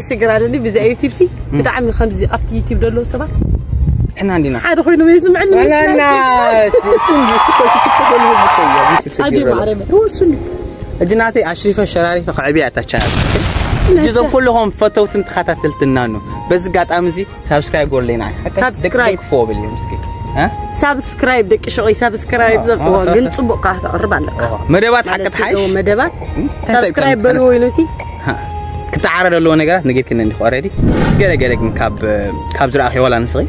ሽግር ኣለኒ ብዚ ዩቲብ ሲ ብጣዕሚ ከምዚ ኣብቲ ዩቲብ ደለዉ ሰባት ንሕና እንዲና ሓደ ኮይኖም ይስምዕኒ ዋላና እሱ እንዲ እሱ እኮ ትክክል ነው ብታይ ዩቲብ ኣዲ ሽግር ማረመ እሱ እጅናተይ ኣሽሪፈ ሸራሪፈ ከዕብያ እታ ቻናል እጅዞም ኩልኹም ፈተውትን ተኸታተልትና ነው በዚ ጋጣሚ እዚ ሳብስክራይብ ጎርሌና ሳብስክራይብ ፎብል እዮም እስኪ ሳብስክራይብ ደቂ ሸቆይ ሳብስክራይብ ዘልዋ ግን ጽቡቅ ካህ ተቅርብ ኣለካ መደባት ሓቂ ተሓይሽ መደባት ሳብስክራይብ በሉ ወይኑ ሲ ክተዓረ ዘለዎ ነገራት ንጌርክን እንዲኹ ኦረዲ ገለ ገለ ግን ካብ ካብ ዝረኣኽዮ ዋላ ንስኺ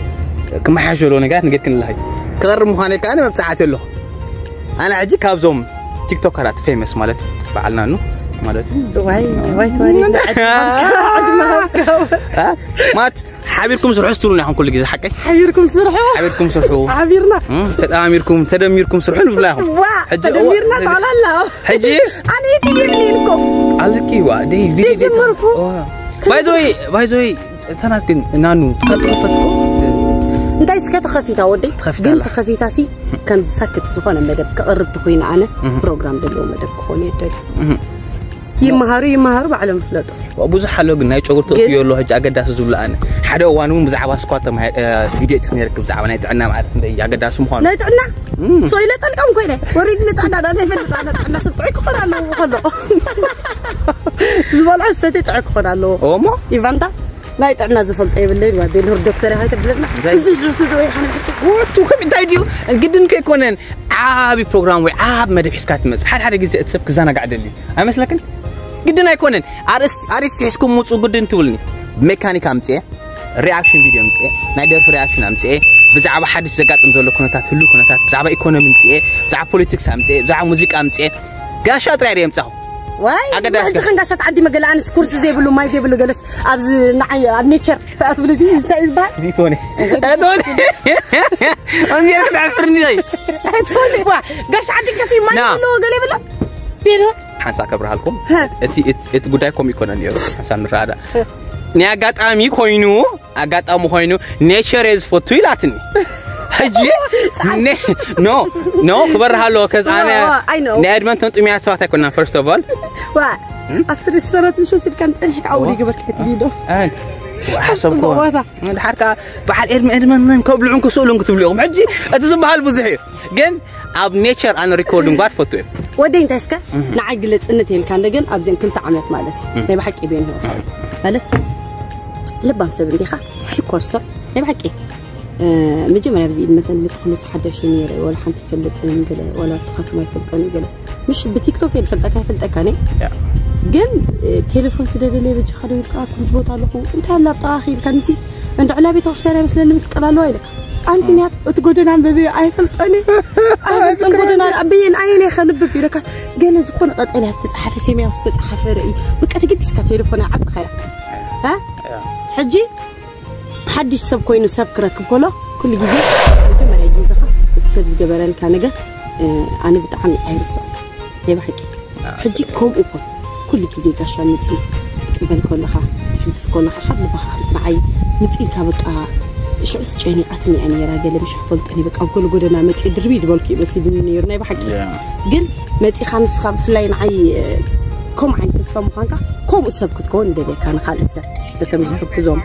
ክመሓሽ ዘለዎ ነገራት ንጌርክን ኣለኺ ክቐርብ ምዃነ ኢልካ ኣነ መብፅዓት ኣለኹ ኣነ ሕጂ ካብዞም ቲክቶከራት ፌመስ ማለት በዓልና ኑ ማለት ዋይ ዋይ ተዋሪድና ማት ሓቢርኩም ስርሑ ስትብሉና ኢኹም ኩሉ ግዜ ሓቀይ ሓቢርኩም ስርሑ ሓቢርኩም ስርሑ ሓቢርና ተጣሚርኩም ተደሚርኩም ስርሑ ንብላ ኢኹም ዋ ተደሚርና ታላላ ሕጂ ኣነ ይትይብልኩም ኣለኪ ዋ ደይ ቪዲዮ ጀመርኩ ባይዞይ ባይዞይ እተናት ግን ናኑ ካብ ተኸፈትኩ እንታይ እስከ ተኸፊታ ወደይ ግን ተኸፊታ ሲ ከም ሳክት ዝኾነ መደብ ክቕርብ ተኮይነ ኣነ ፕሮግራም ዘለዎ መደብ ክኾን የደል ይመሃሩ ይመሃሩ ባዕሎም ፍለጡ ብዙሕ ኣሎ ግን ናይ ጨጉር ተእትዮ ኣሎ ሕጂ ኣገዳሲ ዝብሉ ኣነ ሓደ እዋን እውን ብዛዕባ ስኳት ቪድዮ እቲ ክነርክብ ብዛዕባ ናይ ጥዕና ማለት እንደ ኣገዳሲ ምዃኑ ናይ ጥዕና ሶ ኢለ ጠልቀም ኮይነ ወሪድ ንጥዕና ዳ ናይ ፈልጥ ኣነ ጥዕና ሰብ ጥዑይ ክኾን ኣለዎ ከሎ ዝበልዖ ሰቲ ጥዑይ ክኾን ኣለዎ ኦሞ ኢቫንታ ናይ ጥዕና ዝፈልጦ የብለይን ዋ ቤልሁር ዶክተር ኢኻ ተብለና እዚ ዝርቱ ዝወይ ሓነ ወቱ ከም እንታይ ድዩ ግድን ከይኮነን ዓቢ ፕሮግራም ወይ ዓብ መደብ ሒዝካ ትመጽእ ሓደ ሓደ ግዜ እቲ ሰብ ክዘናጋዕ ደልዩ ኣይመስለክን ግድን ኣይኮነን ኣርእስቲ ኣርእስቲ ሒዝኩም ምጹ ግድን ትብልኒ ሜካኒክ ኣምጽኤ ሪኣክሽን ቪድዮ ኣምጽኤ ናይ ደርፊ ሪኣክሽን ኣምጽኤ ብዛዕባ ሓድሽ ዘጋጥም ዘሎ ኩነታት ህሉ ኩነታት ብዛዕባ ኢኮኖሚ ኣምጽኤ ብዛዕባ ፖለቲክስ ኣምጽኤ ብዛዕባ ሙዚቃ ኣምጽኤ ጋሻ ጥራይ ድየ ምጻኹ ዋይ ኣገዳሲ ሕጂ ከንጋሻት ዓዲ መገለ ኣንስ ኩርሲ ዘይብሉ ማይ ዘይብሉ ገለስ ኣብዚ ንዓይ ኣብ ኔቸር ተኣትብሉ እዚ እንታይ ዝበሃል እዚ ትሆነ እቶን እንዴ ተዳፍርኒ ዘይ ቶኒ ዋ ጋሽ ዓዲ ከሲ ማይ ና። ብሎ ገለ ብሎ ቢሮ ሓንሳ ከብርሃልኩም እቲ እቲ- እቲ ጉዳይ ከምኡ ይኮነ ነሩ ሓንሳ ንረኣዳ ናይ ኣጋጣሚ ኮይኑ ኣጋጣሚ ኮይኑ ኔቸር እየ ዝፈቱ ኢላትኒ ሕጂ ኖ ኖ ክበርሃ ኣለዎ ከዚ ኣነ ናይ ኣድመንተን ጥሙያት ሰባት ኣይኮና ፈርስት ኦፍ ኦል ዋ ኣብቲ ሬስቶራንት ምስ ወሲድካ ንፀኒሕካ ኣውዲ ግበርካ ትብሎ ሓሰብኩ ድሓር ከዓ በዓል ኤድመ ኤድመንን ከብልዑን ክስእሉን ክትብሉ ኢኹም ሕጂ እቲ ዝበሃል ብዙሕ እዩ ግን ኣብ ኔቸር ኣነ ሪኮርዲንግ ጓድ ፈቱ እዩ ወደይ እንታይ እስከ ንዓይ ግለፅነት የልካ እንደገን ኣብዚአን ክልተ ዓመት ማለት ናይ ብሓቂ ቤን ማለት ልባም ሰብ እንዲኻ ሽኮር ሰብ ናይ ብሓቂ መጀመርያ ኣብዚ ኢድ መተን መፅእ ኩሉ ሓደሽ ነይረ ወላ ሓንቲ ይፈልጥን ገለ ወላ ተኻትማ ይፈልጠን ገለ ምሽ ብቲክቶክ እየ ዝፈልጠካ ይፈልጠካ ነ ግን ቴሌፎን ስደደለይ በጃኻ ዶ ኢልካ ኩንት ቦታ ኣለኹ እንታይ ኣላ ኣብ ጥቓኺ ኢልካ ንሲ እንድዕላ ቤተ ክርስቲያን ኣይመስለኒ ምስ ቀል ኣለዋ ኢለካ ኣንትንያት እቲ ጎደና ኣንበቢ ኣይፈልጠኒ ኣይፈልጠን ጎደና ኣበየን ኣየን እየ ከንብብ ኢለካስ ገለ ዝኾነ ቀጠልያ ዝተፅሓፈ ሰማያዊ ዝተፅሓፈ ርኢ ብቃ ተገዲስካ ቴሌፎን ዓጥኻያ ሕጂ ሓድሽ ሰብ ኮይኑ ሰብ ክረክብ ከሎ ኩሉ ግዜ መጀመርያ ግዜኻ እቲ ሰብ ዝገበረልካ ነገር ኣነ ብጣዕሚ ኣይርስዖ ናይ ብሓቂ ሕጂ ከምኡ ኮን ኩሉ ግዜ ጋሻ ምፅኢ ትቅበል ከለኻ ትሕግዝ ከለኻ ካብ ልባኻ ንዓይ ምፅኢልካ በቃ ሽዑስ ጨኒቃትኒ እያ ነይራ ገለ ምሽ ፈልጠኒ በቃ ኣብ ገለ ጎደና መፅኢ ድርቢ ዝበልኩ ይመስልኒ ነይሩ ናይ ብሓቂ ግን መፂኻ ንስኻ ብፍላይ ንዓይ ከምኡ ዓይነት ተስፋ ምዃንካ ከምኡ ሰብ ክትከውን እንደልየካ ንካልእ ሰብ በተም ዝሕግዞም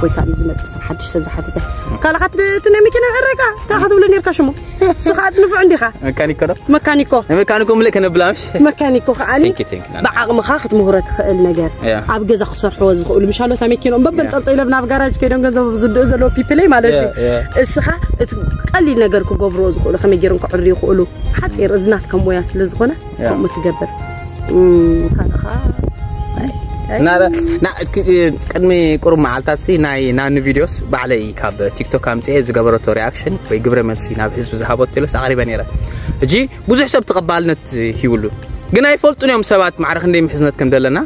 ወይ ከዓ ንዝመፅእ ሰብ ሓድሽ ሰብ ዝሓተተ ካልኻት እቲ ናይ መኪና ዕረካ እንታይ ክትብሎ ነርካ ሽሙ ስኻ ንፉዕ እንዲኻ መካኒኮ ዶ መካኒኮ መካኒኮ ምልእ ከነብላ ምሽ መካኒኮ ከዓኒ ብዓቕምኻ ክትምህሮ ትኽእል ነገር ኣብ ገዛ ክሰርሕዎ ዝኽእሉ ምሻሎታ መኪኖም በበንጠልጠሎም ናብ ጋራጅ ከይዶም ገንዘብ ዝድኡ ዘለዉ ፒፕለይ ማለት እዩ እስኻ እቲ ቀሊል ነገር ክገብርዎ ዝኽእሉ ከመይ ገይሮም ክዕርዩ ይኽእሉ ሓፂር እዝናት ከም ሞያ ስለ ዝኾነ ከምኡ ትገብር ካልኻ ቅድሚ ቁሩብ መዓልታት ሲ ናይ ናኒ ቪድዮስ ባዕለይ ካብ ቲክቶክ ኣምፅኤ ዝገበረቶ ሪኣክሽን ወይ ግብረ መልሲ ናብ ህዝቢ ዝሃበቶ ኢለስ ኣቕሪበ ነይረ ሕጂ ብዙሕ ሰብ ተቐባልነት ሂብሉ ግን ኣይፈልጡን እዮም ሰባት ማዕረ ክንደይ ምሕዝነት ከም ዘለና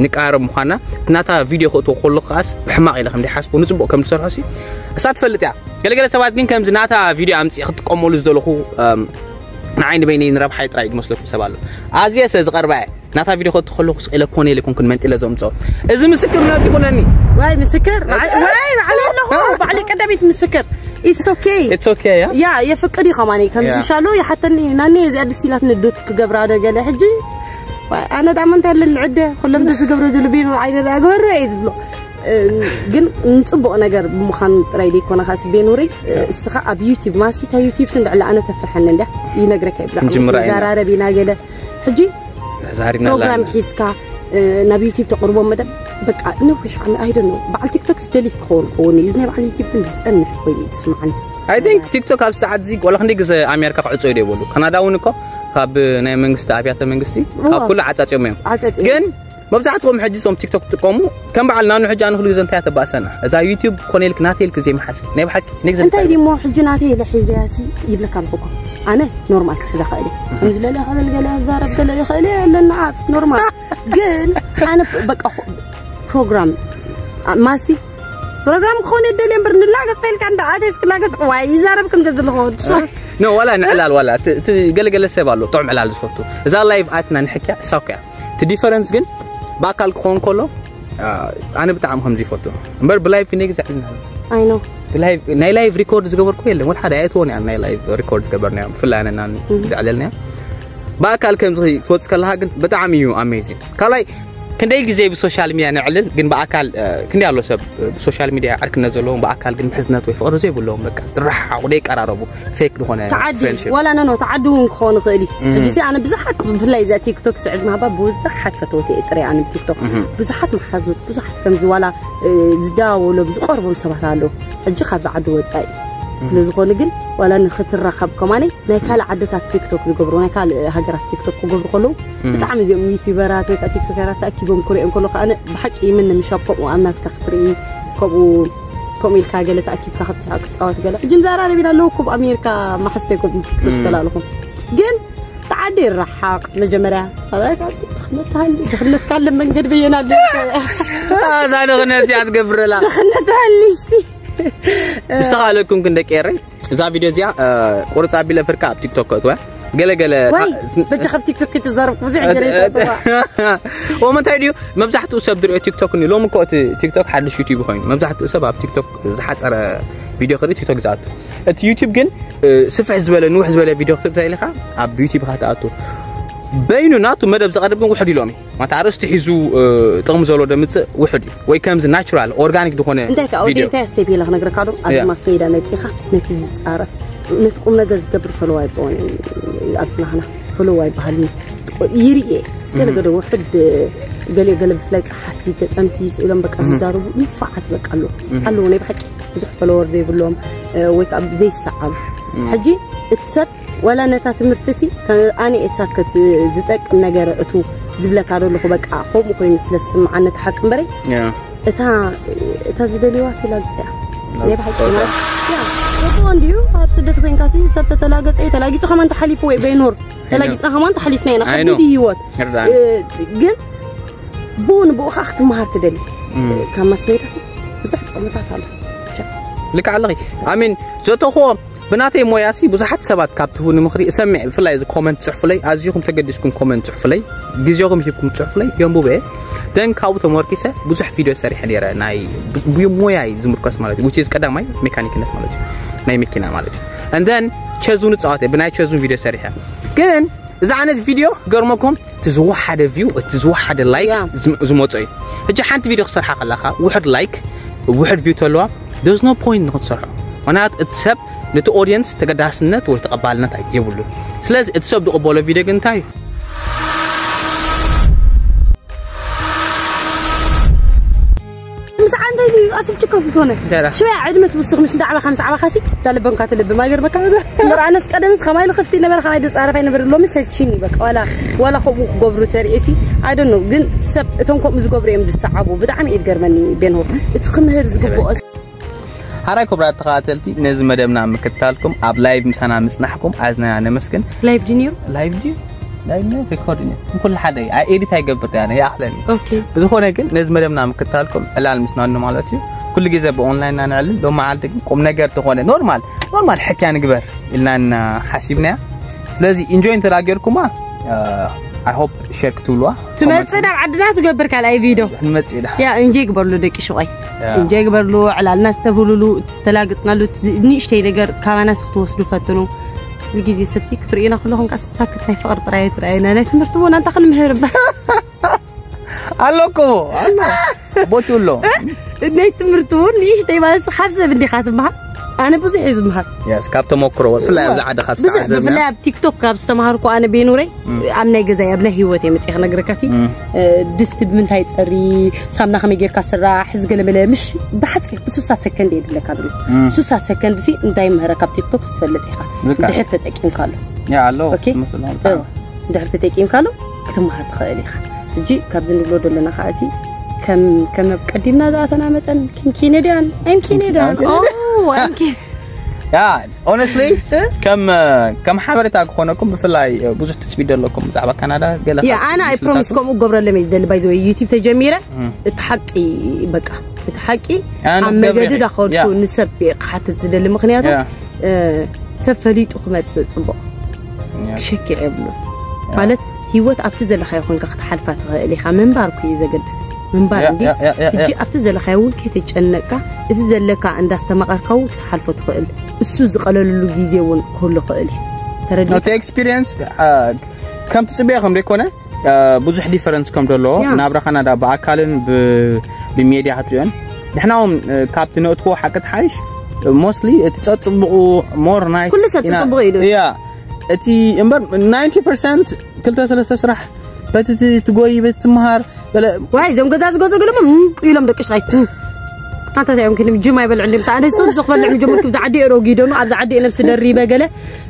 ንቃረብ ምዃና ናታ ቪድዮ ክእትዎ ከሎ ከዓስ ብሕማቕ ኢለ ከም ሓስቦ ንፅቡቅ ከም ዝሰርሖ ሲ እሳ ትፈልጥ እያ ገለገለ ሰባት ግን ከምዚ ናታ ቪድዮ ኣምፅእ ክጥቀመሉ ዝደለኹ ንዓይ ንበይነይ ንረብሓይ ጥራይ ዝመስለኩም ሰብ ኣሎ ኣዝየ ስለ ዝቐርባ እየ ናታ ቪድዮ ከእቱ ከለኹ ስቕ ኢለ ኮነ ኢለ ኮንኩን መንጢለ ዘምፅኦ እዚ ምስክርነት ይኹነኒ ዋይ ምስክር ዋይ ባዕለ ኣለኹ ባዕለ ቀዳሚት ምስክር It's okay. It's okay, yeah? Yeah, የፍቅድ እዩ ከማኒ ከም Yeah. ምሻሎ ይሓተኒ ናኒ እዚኣ ደስ ኢላትኒ ዱት ክገብራ ዶ ገለ ሕጂ ኣነ ዳማ እንታይ ኣለኒ ዕደ፣ ኩሎም ዝገብሮ ዘሎ ቤኑር ዓይነ ዳኣ ግበሮ እየ ዝብሎ። እ፣ ግን ንጽቡቕ ነገር ብምዃኑ ጥራይ ዘይኮነ፣ ካስ ቤኑሪ፣ እ፣ እስኻ ኣብ ዩቲብ፣ ማሲ እታ ዩቲብ ስንድዕላ ኣነ ተፍርሐኒ እንድያ፣ ይነግረካ እዩ ብዛዕባ ክንጅምራ ኢና። ዘራረብ ኢና ገለ። ሕጂ ተዛሪብና ፕሮግራም ኣለና። ሒዝካ፣ እ፣ ናብ ዩቲብ ተቕርቦ መደብ፣ በቃ ነዊሕ ዓመ-፣ I don't know። በዓል ቲክቶክ ስደሊት ክኸውን ክኸውን እዩ። እዚ ናይ በዓል ዩቲብ ግን ዝጸንሕ ኮይኑ እዩ ዝስምዓኒ። I think ቲክቶክ ኣብ ሰዓት እዚ ቆላ ክንደይ ግዜ ኣሜሪካ ክዕጾ እዩ ይበሉ። ካናዳ እውን እኮ ካብ ናይ መንግስቲ ኣብያተ መንግስቲ ካብ እዋ። ኩሉ ዓጻጽዮም እዮም። ዓጸጽዮም። ግን መብዛሕትኦም ሕጂ እዞም ቲክቶክ ትጥቀሙ ከም በዓል ናኑ ሕጂ ኣነ ኩሉ ግዜ እንታይ ተባእሰና። እዛ ዩቲብ ኮነ ኢልክ ናተይ ኢልክ ዘይመሓስ። ናይ ብሓቂ ናይ ግዜ እንታይ ድሞ ሕጂ ናተይ ኢለ ሒዘያሲ ይብለካ ኣለኹ እኮ። ኣነ ኖርማል ክሕዛ ኽእል እየ። ከም ዝለለ ክብል ገለ ዛረብ ገለ ይኽእል እየ፣ ኣለና ዓፍ ኖርማል። ግን ኣነ በቃ ኹ-፣ ፕሮግራም ኣ-፣ ማሲ ፕሮግራም ክኾን የደልየ እምበር ንላገጽ ተልካ እንዳ ኣተስ ክላገጽ ዋይ ይዛረብ ከም ዘለኹ ወዲ ሰብ። ኖ፣ ዋላ ንዕላል፣ ዋላ እቲ፣ እቲ ገለገለ ሰብ ኣሎ ጥዑም ዕላል ዝፈቱ። እዛ ላይቭ ኣትና ንሕክያ ሳውክያ። እቲ ዲፈረንስ ግን ብኣካል ክኾን ከሎ፣ ኣ፣ ኣነ ብጣዕሚ ከምዚ ይፈቱ። እምበር ብላይቭ ግን ግዛዕ። ኣይ ኖ። ብላይቭ፣ ናይ ላይቭ ሪኮርድ ዝገበርኩ የለን። ወላ ሓደ ኣይእትዎን እያ ናይ ላይቭ ሪኮርድ ዝገበርናዮ። ብፍላይ ኣነና እም። ዝዕለልናዮ። ብኣካል ከምዚ ክትወጽእ ከለኻ ግን ብጣዕሚ እዩ ኣሜዚንግ። ካልኣይ፣ ክንደይ ግዜ ብሶሻል ሚድያ ነዕልል፣ ግን ብኣካል፣ እ፣ ክንደይ ኣሎ ሰብ፣ እ፣ ብሶሻል ሚድያ ዕርክነት ዘለዎም፣ ብኣካል ግን ምሕዝነት ወይ ፍቕሪ ዘይብለዎም፣ በቃ፣ ዝረሓሓቑ፣ ዘይቀራረቡ፣ ፌክ ዝኾነ ተዓዲ፣ ፍሬንድሺፕ። ዋላ ኖ፣ ኖ፣ ተዓዲ እውን ክኾን ይኽእል እዩ። እም። ሕጂ እዚ ኣነ ብዙሓት፣ ብፍላይ እዛ ቲክቶክ ስዕድ ምሃባ ብዙሓት ፈተውቲ እየ ጥራይ ኣነ ብቲክቶክ። እም። ብዙሓት መሓዙት፣ ብዙሓት ከምዚ ዋላ፣ እ፣ ዝደዋወሎም፣ ዝቐርቦም ሰባት ኣለዉ። ሕጂ ካብዚ ዓዲ ወጻኢ። እም። ስለ ዝኾነ ግን ዋላ ንኽትራኸብ ከማነይ ናይ ካልእ ዓድታት ቲክቶክ ዝገብሩ፣ ናይ ካልእ ሃገራት ቲክቶክ ክገብሩ ከለዉ፣ እም። ብጣዕሚ እዚኦም ዩቲዩበራት ወይ ከዓ ቲክቶከራት ተኣኪቦም ክሪኦም ከሎ ከዓ ኣነ ብሓቂ ይምነ ምሻብ ከምኡ ኣብ ናትካ ክትርኢ፣ ከምኡ፣ ከምኡ ኢልካ ገለ ተኣኪብካ ክትስዕቅ ክትጻወት ገለ። ሕጂ ንዘራረብ ኢና ኣለዉ እኮ ኣብ ኣሜሪካ ማሕዝተይ ከምኡ ቲክቶክ እም። ዝተላለኹ። ግን ተዓዲ ይረሓቕ መጀመርያ። ኣበይ ካብ ድኽነት ሃሊ፣ ድኽነት ካለ መንገድ በየና ኣሎ። ኣዛ ድኽነት እዚኣ ትገብረላ። ድኽነት ሃሊ እስቲ። ምስተኻለኩም ግን ደቂ ኤረይ፣ እዛ ቪድዮ እዚኣ፣ እ፣ ቁርጽ ኣቢለ ፍርካ ኣብ ቲክቶክ ከእትዋ። ገለ ገለ ዋይ፣ ታ-፣ በጃ ካብ ቲክቶክ ክትዛረብ ብዙሕ ገለ ይጠጥዋ። ወመንታይ ድዩ መብዛሕትኡ ሰብ ዝሪኦ ቲክቶክ እዩ። ሎሚ እኮ እቲ ቲክቶክ ሓድሽ ዩቲዩብ ኮይኑ፣ መብዛሕትኡ ሰብ ኣብ ቲክቶክ ዝሓጸረ ቪድዮ ክርኢ ቲክቶክ ዝኣቱ። እቲ ዩቲዩብ ግን፣ እ፣ ስፍሕ ዝበለ፣ ንውሕ ዝበለ ቪድዮ ክትርኢ ኢኻ ኣብ ዩቲዩብ ኢኻ ትኣቱ። በይኑ ናቱ መደብ ዘቐርብ ግን ውሕድ ኢሎም እዩ። ማታ ኣርእስቲ ሒዙ፣ እ፣ ጥቕሚ ዘሎ ደምጽእ ውሕድ እዩ። ወይ ከምዚ ናቹራል፣ ኦርጋኒክ ዝኾነ እንታይ ከኣ ቪድዮ። እንታይ ኣስተብሂለ ክነግረካ ዶ? ኣብዚ ያ። ማስ ሜዳ መጺኻ ነቲ ዝጻረፍ፣ ነቲ ቁም ነገር ዝገብር ፈለዋ ይበውን ኣብዚ ናህና ፈለዋ ይበሃል እዩ። ይርኤ። ገለ እም። ገለ ውሕድ፣ ገለ ገለ ብፍላይ ጸሓፍቲ፣ ገጠምቲ፣ ስኢሎም በቃ እም። ዝዛረቡ ንፋዓት በቃ ኣለዉ። እም። ኣለዉ ናይ ብሓቂ ብዙሕ ፈለወር ዘይብሎም፣ እ፣ ወይ ከኣ ዘይሰዓቡ። እም። ሕጂ እቲ ሰብ ዋላ ነታ ትምህርቲ ሲ ከ-፣ ኣነ እሳከት ዝጠቅም ነገር እቱ ዝብለካ ዘለኹ በቃ ከምኡ ኮይኑ ስለ ዝስምዓኒ እቲ ሓቂ እምበረይ ያ። እታ፣ እታ ዝደልዋ ሲ ላግጽያ። ናይ ብሓቂ ላግጽያ። ማለት፣ ያ፣ ጽቡቕ እንድዩ ኣብ ስደት ኮይንካ ሲ ሰብ ተተላገጸ እዩ፣ ተላጊጹ ከማን ተሓሊፉ ወይ በይኖር። ተላጊጽና ከማን ተሓሊፍና ኢና። ኣይ ኖ። ከቢድ እዩ ህይወት። ይርዳእኒ። እ፣ ግን ብኡ ንብኡ ኸዓ ክትመሃር ትደሊ። እም። ካብ ማስ ሜዳ ሲ ብዙሕ ጥቕምታት ኣሎ። ቻ። ልክዕ ኣለኺ። ኣሚን፣ ዘተኽዎ ብናተይ ሞያሲ ብዙሓት ሰባት ካብ ትህቡኒ ምኽሪ እሰምዕ፣ ብፍላይ እዚ ኮመንት ጽሑፍለይ፣ ኣዚኹም ተገዲስኩም ኮመንት ጽሑፍለይ፣ ግዜኹም ሂብኩም ጽሑፍለይ፣ የንቡበ። ደን ካብኡ ተመርኪሰ ብዙሕ ቪድዮ ሰሪሐ ነይረ፣ ናይ ብ-፣ ብሞያይ ዝምርኮስ ማለት እዩ፣ which is ቀዳማይ ሜካኒክነት ማለት እዩ፣ ናይ መኪና ማለት እዩ። And then ቸዝ እውን እጻወት እየ፣ ብናይ ቸዝ እውን ቪድዮ ሰሪሐ። ግን እዚ ዓይነት ቪድዮ ክገርመኩም፣ እቲ ዝወሓደ ቪው፣ እቲ ዝወሓደ ላይክ ያ። ዝም-፣ ዝመጾ እዩ። ሕጂ ሓንቲ ቪድዮ ክሰርሓ ከለኻ፣ ውሕድ ላይክ፣ ውሕድ ቪው ተለዋ፣ there's no point ንክትሰርሖ። ምኽንያቱ እቲ ሰብ ነቲ ኦድየንስ ተገዳስነት ወይ ተቐባልነት ኣይ-፣ የብሉን። ስለዚ እቲ ሰብ ዝቕበሎ ቪድዮ ግን እንታይ እዩ? ምሳዕ እንታይ እዩ? ኣስልችኮ ዝኾነ። እንታይ ደኣ? ሽወያ ዕድመ ትውስኽ፣ ምሽ እንዳ ዓባኻ፣ ምስ ዓባኻሲ፣ እዛ ልበንካ ትልብም፣ ኣይገርመካ? እምበር ኣነስ ቀደምስ ከማይ ኢሉ ክፍቲ ነበረ፣ ከማይ ድጻረፍ ኣይነበረ፣ ሎሚ ሰልችኒ፣ በቃ፣ ዋላ፣ ዋላ ከምኡ ክገብሩ ተርእየሲ፣ I don't know፣ ግን ሰብ፣ እቶም ከምኡ ዝገብሩ እዮም ዝሰዓቡ። ብጣዕሚ እዩ ዝገርመኒ፣ ቤንሆ። እቲ ክምህር ዝግብኦ። ሓራይ ክቡራት ተኸታተልቲ፣ ነዚ መደብና ምክትታልኩም፣ ኣብ ላይቭ ምሳና ምጽናሕኩም ኣዝነና ነመስግን። ላይቭ ድዩ ነይሩ? ላይቭ ድዩ? ላይቭ ነይሩ፣ ሪኮርድ ነይሩ። ኩሉ ሓደ እዩ። ኣይ፣ ኤዲት ኣይገብር እየ ኣነ፣ ይኣኽለኒ። ኦኬ። ብዝኾነ ግን ነዚ መደብና ምክትታልኩም ዕላል ምስናኑ ማለት እዩ። ኩሉ ግዜ ብኦንላይን ኢና ነዕልል። ሎም መዓልቲ ግን ቁም ነገር ተኾነ ኖርማል፣ ኖርማል ሕክያ ንግበር ኢልና ኢና ሓሲብናያ። ስለዚ ኢንጆይ እንተ ደኣ ጌርኩማ፣ እ፣ I hope ሼር ክትብልዋ። ትመጽእ ኮመንት ናብ ዓድና ትገብር ካልኣይ ቪድዮ። ንመጽእ ኢና። ያ፣ ኢንጆይ ግበርሉ ደቂ ሽቆይ። ያ። ኢንጆይ ግበርሉ፣ ዕላልና ዝተብህሉሉ፣ እቲ ዝተላገጽናሉ፣ እቲ ዝ-፣ ንእሽተይ ነገር ካባናስ ክትወስዱ ፈትኑ። ኩሉ ግዜ ሰብሲ ክትርእዩና ከለኹም ከኣ ሳክት ናይ ፍቕሪ ጥራይ ትረኣዩና። ናይ ትምህርቲ እውን ኣንታ ክንምህር እባ። ኣሎ እኮ፣ ኣሎ። ቦቱ ኣሎ። ናይ ትምህርቲ እውን ንእሽተይ ማለት ካብ ሰብ እንዲኻ ትምሃር። ኣነ ብዙሕ እየ ዝምሃር። የስ፣ ካብ ተመክሮ፣ ብፍላይ ኣብዚ ዓዲ ካብ ብዙሕ፣ ዝተዓዘብና። ብፍላይ ኣብ ቲክቶክ ካብ ዝተምሃርኩ ኣነ ቤኑረይ፣ ኣብ ናይ ገዛይ፣ ኣብ ናይ ህይወት እየ መፅእ ክነግረካ ሲ፣ እ፣ ድስቲ ብምንታይ ፀሪ፣ ሳምና ከመይ ጌርካ ስራሕ፣ እዚ ገለ መለ፣ ምሽ ብሓፂር ብስሳ ሰከንድ እየ ድብለካ ብሪ። ስሳ ሰከንድ ሲ እንታይ ምህረ ካብ ቲክቶክ ትፈልጥ ኢኻ። ልክዕ። ድሕር ተጠቂምካሉ። ያ፣ ኣሎ። ኦኬ? ትመስል ኣሎ። እዎ። ድሕር ተጠቂምካሉ ክትመሃር ትኽእል ኢኻ። ሕጂ ካብዚ ንብሎ ዘለና ከኣ ሲ ከም፣ ከም ኣብ ቀዲምና ዝኣተና መጠን ከም ኬኔድያን፣ I'm ኬኔድያን። ኬኔድያን። ኦ፣ I'm ኬ- ያ፣ ኦነስትሊ፣ እ? ከም፣ ከም ሓበሬታ ክኾነኩም፣ ብፍላይ ብዙሕ ትጽቢት ዘለኩም ብዛዕባ ካናዳ፣ ገለ ያ፣ ካብ ኣነ ኣይ ፕሮሚስ ትጽቢታትኩም? ከምኡ ክገብረሎም እየ ዝደሊ። ባይ ዘ ወይ ዩቲብ ተጀሚረ፣ እም። እቲ ሓቂ፣ በቃ፣ እቲ ሓቂ ኣነ ኣብ ክትገብሪ መገዲ ኢኺ። ዳኸድኩ ያ። ንሰብ ክሓትት ዝደሊ። ምኽንያቱ፣ ያ። እ፣ ሰብ ፈሊጡ ክመጽእ ጽቡቕ። ያ። ክሸኪዕ የብሉን። ያ። ማለት፣ ህይወት ኣብቲ ዘለኻዮ ኮንካ ክትሓልፋ ትኽእል ኢኻ። ምንባር እኮ እዩ ዘገድስ። ምንባር ያ፣ እንዲ፣ ያ፣ ያ፣ ያ፣ ሕጂ ያ። ኣብቲ ዘለኻዮ እውን ከይተጨነቅካ፣ እቲ ዘለካ እንዳስተማቐርካ እውን ክትሓልፎ ትኽእል። እሱ ዝቐለልሉ ግዜ እውን ክህሉ ይኽእል እዩ። ተረዲእካ? እቲ ኤክስፒሪየንስ፣ አ፣ ከም ትጽበዮ ከም ዘይኮነ፣ አ፣ ብዙሕ ዲፈረንስ ከም ዘለዎ፣ ያ። ናብራ ካናዳ ብኣካልን ብ-፣ ብሜድያ ክትሪኦን፣ ንሕና እውን፣ እ፣ ካብቲ ነእትዎ ሓቂ ትሓይሽ፣ ሞስትሊ እቲ ጸጽቡቑ ሞር ናይስ ኩሉ ሰብ ኢና፣ ጽቡቕ ኢሉ። ያ፣ እቲ እምበር ናይንቲ ፐርሰንት ክልተ ሰለስተ ስራሕ፣ በቲ ት-፣ ትጎይ፣ በቲ ትምሃር፣ በለ ዋይ፣ እዞም ገዛ ዝገዝኡ ገለሞ፣ እም፣ ኢሎም ደቂ ሽራይ። እም። ኣንታ እንታይ እዮም ክንዲ ጅማ ይበልዑ እንዲም፣ ኣነ ሶ ዝኽበልዕ ምጀምር፣ ክብዛ ዓዲ እሮ ጊደኑ፣ ኣብዛ ዓዲ ነብሲ ደሪበ ገለ።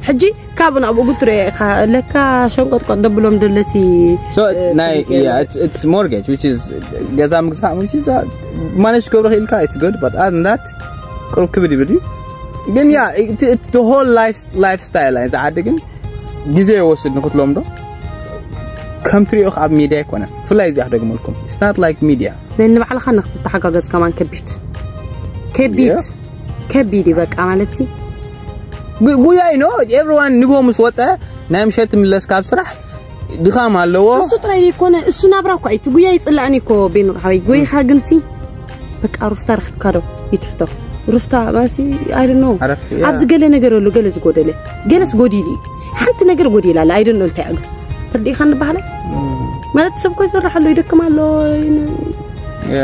ሕጂ ካብ ናብኡ ግን ትሪኦ ኢኻ፣ ለካ ሸንቆጥቆጥ ደብሎም ደለሲ፣ So፣ እ፣ ናይ፣ ትሪኦ yeah፣ ገለ። It's, it's mortgage, which is ገዛ ምግዛእ፣ which is, uh፣ ማኔጅ ክገብሮ ክኢልካ፣ it's good, but other than that፣ ቅሩብ ክብድ ይብል እዩ። ግን፣ yeah, it, it, the whole life, lifestyle ናይዚ ዓዲ ግን ግዜ ይወስድ ንክትለምዶ። ከም ትሪኦ ኣብ ሚድያ ኣይኮነን። ብፍላይ እዚኣ ክደግመልኩም። It's not like media። ነንባዕልኻ ንክትተሓጋገዝ ከማን ከቢድ። ከቢድ። ያ። ከቢድ እዩ በቃ ማለት ሲ። ጉ-፣ ጉያ እዩ፣ no? Everyone ንግሆ ምስ ወፀ ናይ ምሸት ምለስ ካብ ስራሕ ድኻም ኣለዎ። እሱ ጥራይ ዘይኮነ፣ እሱ ናብራ እኮ እዩ። እቲ ጉያ ይፅላእኒ እኮ ቤኑ ሓወይ። ጎይኻ ግን ሲ በቃ ሩፍታ ረኺብካ ዶ ይትሕቶ? ሩፍታ ማሲ፣ I don't know። ዕረፍቲ፣ ያ። ኣብዚ ገለ ነገር ኣሎ፣ ገለ ዝጎደለ። ገለስ ጎዲሉ እዩ። ሓንቲ ነገር ጎዲላ ኣላ፣ I don't know እንታይ ኣሎ። ተርዲእኻ ንበሃለ? እም። ማለት ሰብ እኮ ይሰርሕ ኣሎ፣ ይደክም ኣሎ፣ ይን- ያ።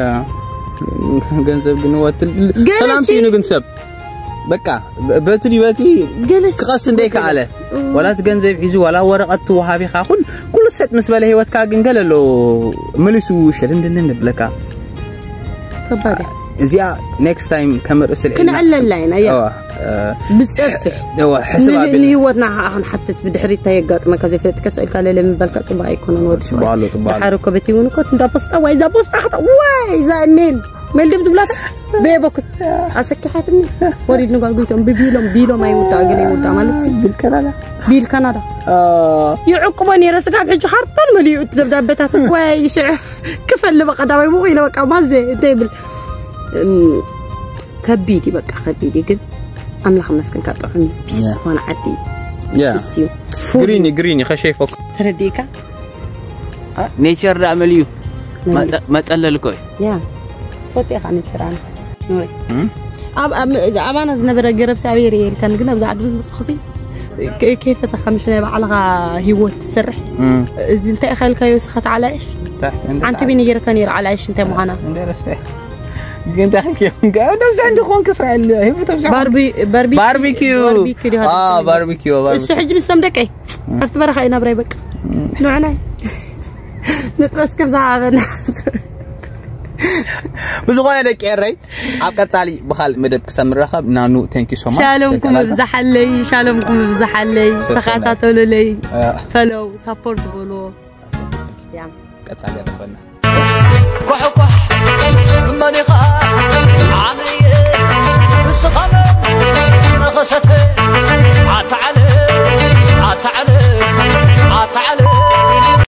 ገንዘብ ግን ወትል-፣ ገለ ሰላም ሲ- ሲኑ ግን ሰብ። በቃ፣ በ-፣ በቲ ዲበቲ ገለስ ክቐስ እንደይ ከኣለ። እም። ዋላ እቲ ገንዘብ ሒዙ፣ ዋላ ወረቐት ትወሃብ ኢኻ፣ ኩል-፣ ኩሉ ሰጥ ምስ በለ ህይወትካ ግን ገለ ኣሎ፣ መሊሱ ሸድንድንን ንብለካ። ከባድ እያ። እዚኣ ኔክስት ታይም ከም ርእሲ ልዕልና ክነዕለላ ኢና፣ እያ። እዋ፣ እ፣ ብጸፍሕ። እዋ፣ ሕስብ ን-፣ ኣቢልና። ንህይወትና ከዓ ክንሓትት ብድሕሪት እንታይ የጋጥመካ ዘይፈልጥ ከስ ኢልካ ለለ ምባልካ ጽቡቕ ኣይኮነን ወዲ ጽቡቕ ኣሎ፣ ጽቡቕ ኣሎ። ደሓር እኮ በቲ እውን እኮ እንዳ ፖስጣ ወይ እዛ ፖስጣ ክተ-፣ ወይ እዛ ሜል፣ ሜል ድም ትብላታ? በየቦክስ ኣሰኪሓትኒ። ወሪድ ንጓል ጉይቶም ብቢሎም፣ ቢሎም ኣይውዳእ፣ ግን ኣይውዳእ ማለት ሲ። ቢል ካናዳ። ቢል ካናዳ። አ። ይዕቅቦ ነይረ ስጋብ ሕጂ ካርቶን መሊኡ እቲ ደብዳቤታት። ወይ ሽዕ ክፈል በቃ ዳባይ ብቑ ኢለ በቃ ማዘ እንታይ ይብል። እም፣ ከቢድ እዩ በቃ፣ ከቢድ እዩ ግን ኣምላኽ መስገን ካብ ጥዑም እዩ። ፒስ ያ። ዝኾነ ዓዲ እዩ። ያ። ፒስ እዩ። ፉል ግሪን እዩ፣ ግሪን እዩ፣ ከሸይፈኩ። ተረዲእካ? አ፣ ኔቸር ደኣ መሊኡ። መሊኡ። መጸ-፣ መጸለል እኮ እዩ። ያ። ፎቶ ኢኻ ኔቸር ኣነ። ኑረይ። እም? ኣብ፣ ኣብ፣ ኣባና ዝነበረ ገረብ ሲ ኣበይ ርየ ኢልካን ግን ኣብዚ ዓዲ ምስ መጻኹ ሲ ከ-፣ ከይፈተኻ ምሽ ናይ ባዕልኻ ህይወት ትሰርሕ። እም። እዚ እንታይ ኢኻ ኢልካዮ እስኻ ተዓላይሽ? እንታይ፣ እንታይ ዓንተ ተዓላይሽ? ቢኒ ገይርካ ነይሩ ዓላይሽ እንታይ ምዃና? እንደ ረስተ። ግን እንታይ ኪ-፣ እንደ ብዛን ዲኹን ክስራ ኢለ፣ ህብተም ሳይሆን ባርቢ-፣ ባርቢኪ-፣ ባርቢኪዩ። ባርቢኪዩ ዲኻ አ፣ ትፈልጥ? ባርቢኪዩ፣ ባርቢኪዩ። እሱ ሕጂ ምስቶም ደቀይ ኣብቲ በረኻ እዩ ናብራይ በቃ። እም። ንዕናይ። ንጥበስ ከም ዝሃበና። ብዝኾነ ደቂ ኤረይ፣ ኣብ ቀጻሊ ብኻልእ መደብ ክሳብ ንራኸብ፣ ናኑ፣ thank you so much። ሻሎምኩም ሸቀላታ። ይብዛሓለይ፣ ሻሎምኩም ይብዛሓለይ። ሰሰናይ። ተኸታተሉለይ። አ። ፈሎው፣ ሳፖርት በልዎ። ያ። ቀጻሊ ያተፈና። ኳሕ ኳሕ፣ መን ኢኻ?